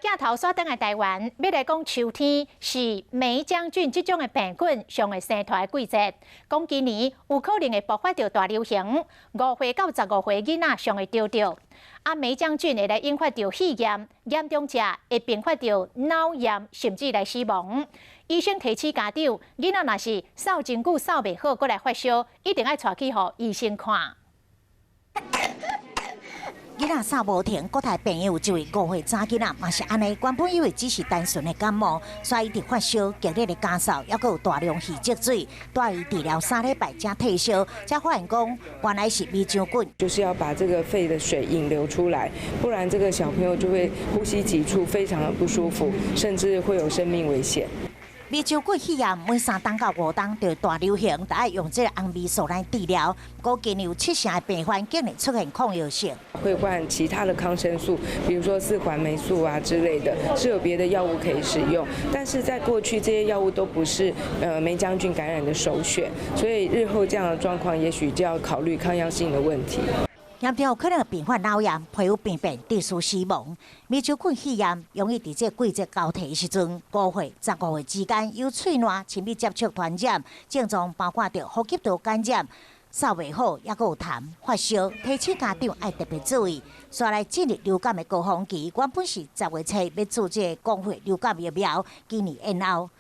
鏡頭煞轉來台灣，欲來講秋天是黴漿菌這種的病菌上會生湠的季節。講今年有可能會爆發著大流行，5歲到15歲囡仔上會著著。啊，黴漿菌會來引發著肺炎，嚴重者會併發著腦炎，甚至來死亡。醫生提醒家長，囡仔若是嗽真久嗽袂好，閣來發燒，一定愛帶去予醫生看。囡仔嗽無停，國泰病院有一位5歲查囡仔嘛是按呢，原本以為只是單純的感冒，煞一直發燒、激烈的咳嗽，猶閣有大量肺積水，帶伊治療3禮拜才退燒，才發現講原來是黴漿菌。就是要把這個肺的水引流出來，不然這個小朋友就會呼吸急促，非常的不舒服，甚至會有生命危險。黴漿菌肺炎每3冬到5冬就會大流行，著愛用這個紅霉素來治療。不過今年有七成的病患竟然出現抗藥性，會換其他的抗生素，比如說四環黴素啊之類的，是有別的藥物可以使用。但是在過去這些藥物都不是黴漿菌感染的首選，所以日後這樣的狀況，也許就要考慮抗藥性的問題。嚴重有可能併發腦炎、皮膚病變，致使死亡。黴漿菌肺炎容易佇這個季節交替的時陣，5歲、15歲之間有喙瀾親密接觸傳染，症狀包括著呼吸道感染、嗽袂好，猶閣有痰、發燒，提醒家長愛特別注意。煞來進入流感的高峰期，原本是10月初欲注這個公費流感疫苗，今年延後。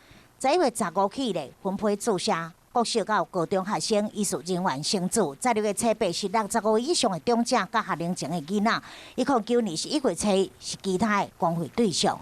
11月15起咧，分批注射。國小到高中學生醫事人員先注，12月初八是65以上的長者佮學齡前的囡仔。2009年11月初是其他的公費對象。